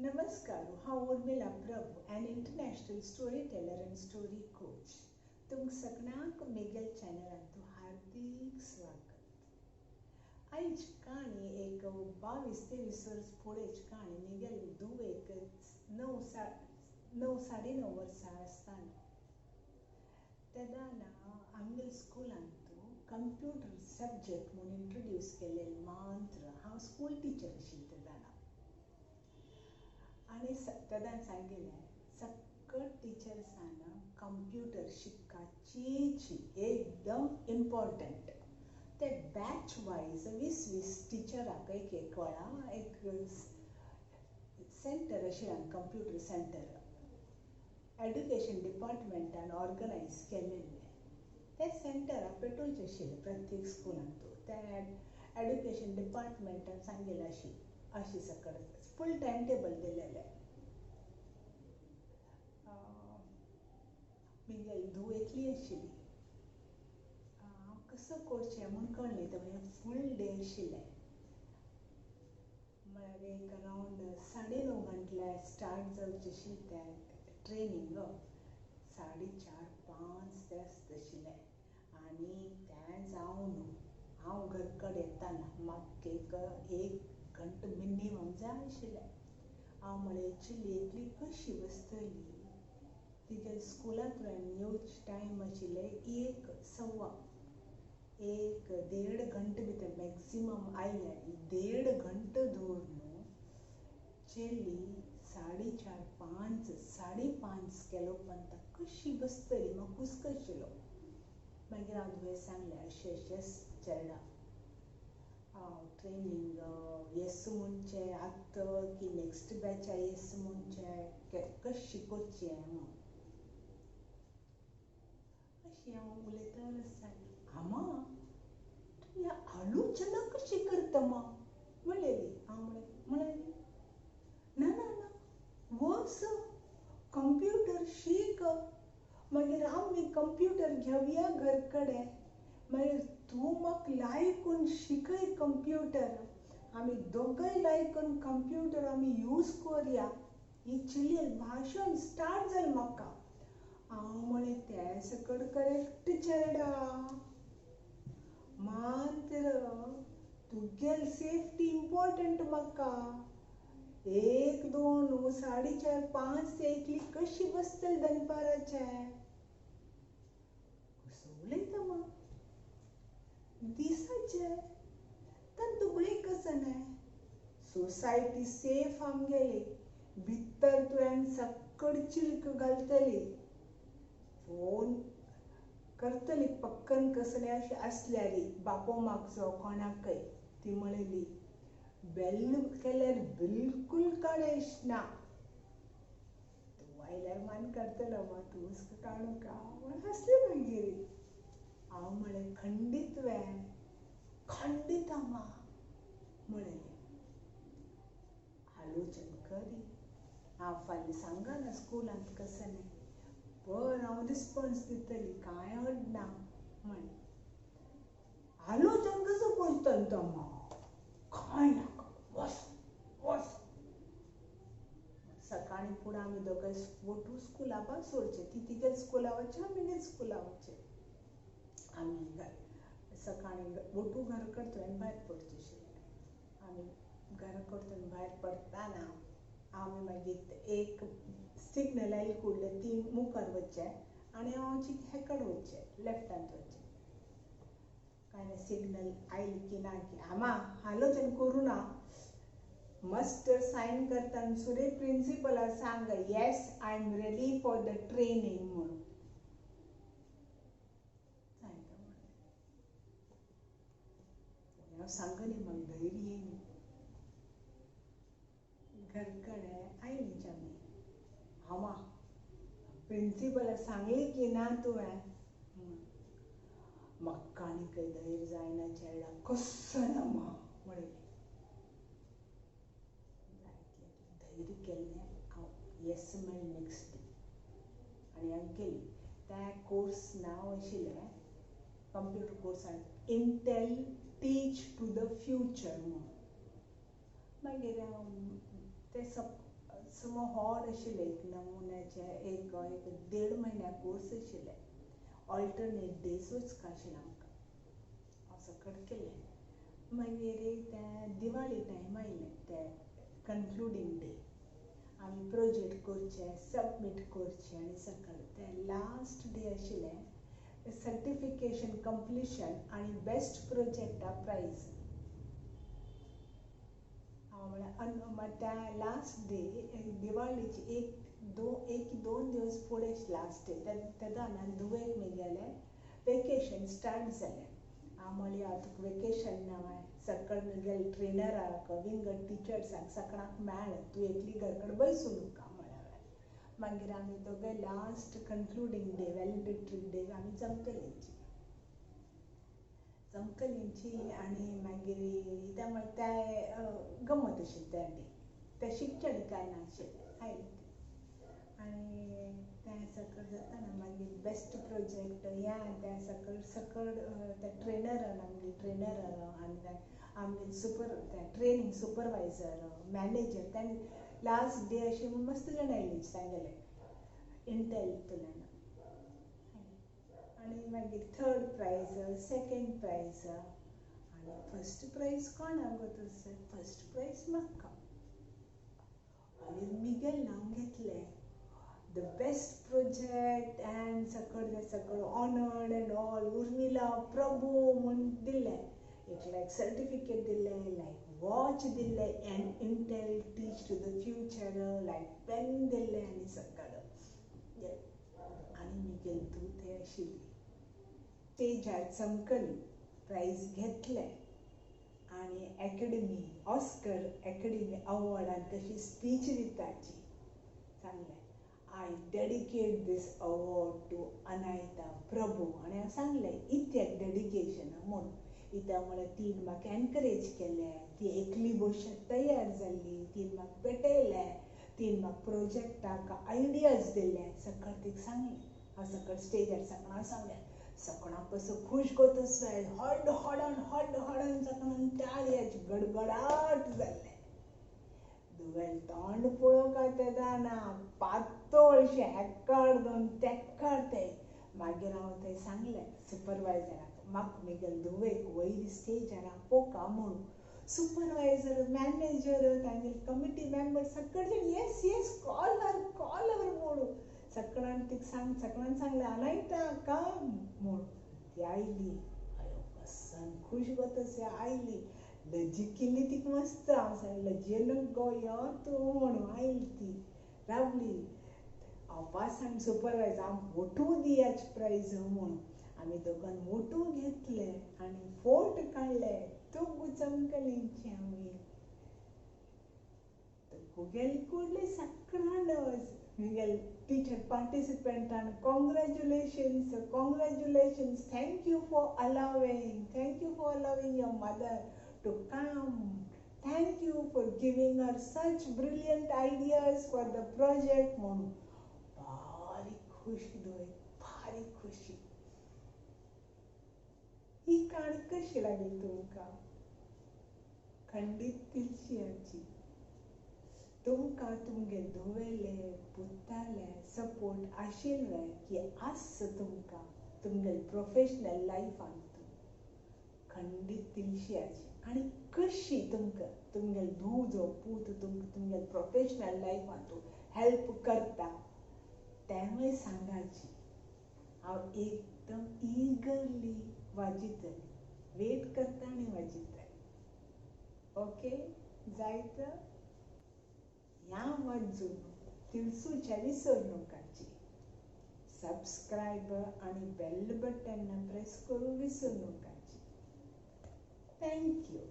नमस्कार, हांव Urmila Prabhu, an international story teller and story coach. तुमकां सगळ्यांक मेगेल चॅनलांत हार्दिक स्वागत. आयज काणी एक 22-23 वर्स फुडेंच काणी. मेगेल धुवेक 9 साडे 9 वर्सां आसतना तेन्ना आमगेल्या स्कुलांत कंप्युटर सब्जेक्ट म्हूण इंट्रोड्यूस केलेले मंत्र. हांव स्कूल टिचर आशिल्लें तेन्ना आनी तेन्ना सांगिल्लें सगळे टिचर्सान कंप्युटर शिकपाचीच एकदम इम्पॉर्टंट. ते बॅच वायज 20-20 टिचरांक एक एक वेळा एक सेंटर आशिल्लें, कंप्युटर सेंटर एड्युकेशन डिपार्टमेंटान ऑर्गनायज केलेलें. ते सेंटराक पेटोवचें आशिल्लें प्रत्येक स्कुलांत. ते एड्युकेशन डिपार्टमेंटान सांगिल्लें अशी अशी सकळ फूल टायम टेबल दिलेलें. म्हगेली धूव एकली आशिल्ली. हांव कसो करचें म्हूण कळ्ळें. तें म्हणजे फूल डे आशिल्लें, म्हळ्यार एक अरावंड 9:30 म्हटल्यार स्टार्ट जावचें आशिल्लें तें ट्रेनींग. 4:30-5 तें आसता आशिल्लें. आनी तें जावन हांव घर कडेन येताना म्हाका एक घंटो मिनिमम जाय आशिल्लें. हांव म्हळें चली एकली कशी बसतली. तिगे स्कुलांतल्यान येवचें टायम आशिल्लें 1:15, 1-1.5 घंटे भितर मॅक्सिमम आयल्यार 1.5 घंटो दवरून चली 4:30-5 5:30 केलो पर्यंत कशी बसतली. म्हाका हुस्को आशिल्लो. मागीर हांव धुवेक सांगलें अशें अशें चेरडा ट्रेनींग येस म्हणचें आतां की नेक्स्ट बॅचा येस म्हणचें कशी करचें म्हूण. अशें हांव उलयता आसतना आमा तूं आलोचना कशी करता मा म्हणलेली. हांव म्हणलेली ना ना ना वच कंप्युटर शीक, मागीर आमी कंप्युटर घेवया घर कडेन, मागीर तूं म्हाका लायकून शिकय कंप्युटर, आमी दोगांय लायकून कंप्युटर आमी यूज करया. ही चलयेन भाशण स्टार्ट जालें म्हाका. हांव म्हळें तें सकड करेक्ट चेरडा, मात्र तुगेली सेफ्टी इम्पॉर्टंट म्हाका. 1, 2, 4:30, 5 ते एकली कशी बसतली दनपाराचें. कसो उलयता मा दिसाचें तांतू भंय कसो न्हय. सोसायटी सेफ आमगेली, भितर तुवें सकड चिल्क घालतली, फोन करतली पक्कन कसलें अशें आसल्यार बापो मागचो कोणाकय. ती म्हणली बेल केल्यार बिलकूल काडश ना, तूं आयल्यार मान काडटलो मा, तूं हुस्को काडूंका म्हूण हांसली. मागीर हांव म्हळें खंडीत वे खंडीत आमा म्हणलें. आलोचन करी हांव फाल्यां सांगना स्कुलांत कसलें बरं हांव रिस्पोन्स दितली, कांय अडना म्हण. आलोचन कसो करतलो तो मा, कांय नाका वस वस. सकाळीं फुडें आमी दोगांय वटू स्कुला सोडचें, ती तिगेल्या स्कुला वचचें, आमी म्हगेल्या स्कुला वचचें. आमी सकाळीं वटू घर कडल्यान भायर पडचें आशिल्लें. आमी घरा कडल्यान भायर पडटाना आमी मागीर एक सिग्नल आयले कुडलें ती मुखार वचचें आनी हांव हेकड वचचें, लेफ्टांत वचचें. कांय ना सिग्नल आयली की ना की आमा आलोचन करूं ना, मास्टर सायन करता सुरे प्रिंसिपलाक सांग yes I am ready for the training म्हणून सांगता. म्हणलें हांव सांगली म्हाका धैर्य येयलें. घर कडेन आयलीं आमी. आमा प्रिंसिपलाक सांगली की ना तुवें म्हणून. म्हाका आनी खंय धैर्य जायना चेरडा, कसो ना मा म्हणलें. जायतलें धैर्य केल्लें हांव येस म्हणलें नेक्स्ट डे आनी हांव गेली. त्या कोर्स नांव आशिल्लें computer कोर्सान Intel teach to the future म्हणून. मागीर ते होड आशिल्लें एक नमुन्याचें एक एक देड म्हयन्या कोर्स आशिल्लें. ऑल्टरनेट डेज वचपा आशिल्लें आमकां. हांव सकट केलें. मागीर तें दिवाळी टायम आयलें तें कन्क्लुडींग डे. आमी प्रोजेक्ट करचे सबमीट करचे आनी सकल तें लास्ट डे आशिल्लें सर्टिफिकेशन कंप्लिशन आनी बेस्ट प्रोजेक्टा प्रायज. हांव म्हळ्यार त्या लास्ट डे दिवाळीची एक दोन दिवस फुडें लास्ट डे तेन्ना धुवेक म्हगेलें वेकेशन स्टार्ट जालें. हांव म्हणलें हांव तुका वेकेशन ना सकळ म्हगेले ट्रेनराक विंगड टिचर्सांक सगळ्यांक मेळ तूं एकली घर कडेन बसूं नाका म्हळ्यार. मागीर आमी दोगांय last concluding day valedictory day आमी जमकलेंची जमकलेंची आनी मागीर कित्याक म्हळ्यार तें गमत आशिल्लें त्या डे तें शिकचें कांय नाशिल्लें आयलें तें आनी तें सकळ जाताना मागीर बेस्ट प्रोजेक्ट हें तें सकळ सकळ त्या ट्रेनरान आमगे ट्रेनर आनी आमगे सुपर ट्रेनींग सुपरवायजर मॅनेजर तांणी लास्ट डे अशें म्हूण मस्त जाणां आयलीं तांगेले इंटेलतल्यान. आनी मागीर थर्ड प्रायज सेकेंड प्रायज आनी फर्स्ट प्रायज कोणाक गो तर फर्स्ट प्रायज म्हाका. मागीर मिगेल नांव घेतलें the best project and सकळ तें सकळ honoured and all Urmila Prabhu म्हूण दिलें. एक लायक सर्टिफिकेट दिलें लायक वॉच दिलें and Intel teach to the future like pen दिलें आनी सकळ. आनी मिगेल धूव थंय आशिल्ली स्टेजार चमकली प्रायज घेतलें आनी एकेडमी ऑस्कर एकेडमी अवॉर्डान कशी स्पीच दिताची सांगलें I dedicate this award to Anahita Prabhu. आनी हांव सांगलें इत्याक डेडिकेशन म्हूण कित्याक म्हळ्यार तिणें म्हाका एनकरेज केलें ती एकली बसूंक तयार जाल्ली तिणें म्हाका पेटयलें तिणें म्हाका प्रोजेक्टाक आयडियाज दिले सकळ तिका सांगलें. हांव सकळ स्टेजार सगळ्यांक सांगलें सगळ्यांक कसो खूश कोत हड हडन हड हडन सगळ्यांक ताळयांची गडगडाट जाल्लें. धुवेल तोंड पळोवंक तेन्ना पातळशें हेक्कार दोन तेक्कार तें. मागीर हांव थंय सांगलें सुपरवायजराक म्हाका म्हगेले धुवेक वयर स्टेजार आपोवका म्हूण. सुपरवायजर मॅनेजर तांगेले कमिटी मेंबर सगळे जाण yes yes call her call her म्हूण सगळ्यान तिका सांग सगळ्यान सांगलें अनाहिता कम म्हूण. ती आयली आयो कसन खूश गो आयली लजिकिल्ली तिका मस्त. हांव सांगलें लजेनूच गो यो तूं म्हणून आयली ती रावली. हांव पास सुपरवायजर हांव फोटो दियाच प्रायज म्हूण. आमी दोगान फोटो घेतले आनी फोट काडले दोग चमकलेंची आमी. तुगेले कुडले सगळ्यान म्हगेले teacher पार्टिसिपंटान congratulations congratulations thank you for allowing thank you for allowing your mother to come thank you for giving her such brilliant ideas for the project म्हणून. बारीक खुशी धुवे बारीक खुशी. ही काणी कशी लागली तुमकां खंडीत तिळशी. तुमकां तुमगे धुवेले पुताले सपोर्ट आशिल्ले की आस तुमकां तुमगेले प्रोफेशनल लायफान खंडीत तिळशी. आनी कशी तुमकां तुमगेले धूव जो पूत तुमकां तुमगेले प्रोफेशनल लायफान तूं हेल्प करता तेंवूय सांगाची. हांव एकदम इगरली वाजयतलें वेट करता आनी वाजयतलें. ओके जायत ह्या वाजून तिळसूच्या विसरनुकाची सबस्क्रायब आनी बेल बटन प्रेस करूं विसरनुकाची. Thank you.